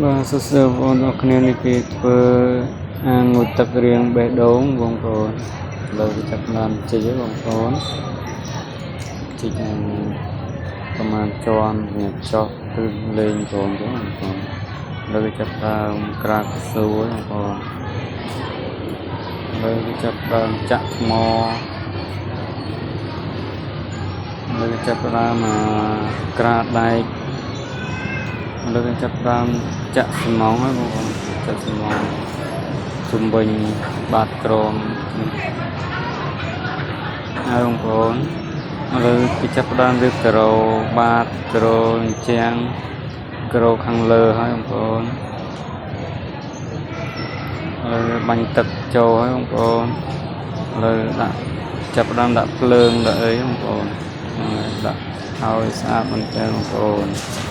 បាទសួស្តីបងប្អូនទាំងអស់គ្នានេះគេធ្វើអាងងូតទឹករាងបេះដូងបងប្អូនឥឡូវគេចាប់ផ្ដើមជីកហើយបងប្អូនជីកអាងប្រហែលជាន់សម្រាប់ចោះឬលេងបងប្អូនចឹងបងប្អូនឥឡូវគេចាប់ផ្ដើមក្រាកកស៊ូហើយបងប្អូនឥឡូវគេចាប់ផ្ដើមចាក់ថ្មឥឡូវគេចាប់ផ្ដើមក្រាដែកឥឡូវគេចាប់ផ្ដើមចាក់ស្មងហើយបងប្អូនចាក់ស្មងជុំវិញបាតក្រមហើយបងប្អូនឥឡូវគេចាប់ផ្ដើមរៀបការ៉ូបាតការ៉ូអញ្ជាំងការ៉ូខាងលើហើយបងប្អូនឥឡូវបាញ់ទឹកចូលហើយបងប្អូនឥឡូវដាក់ចាប់ផ្ដើមដាក់ភ្លើងដាក់អីបងប្អូនដាក់ឲ្យស្អាតមែនទែនបងប្អូន។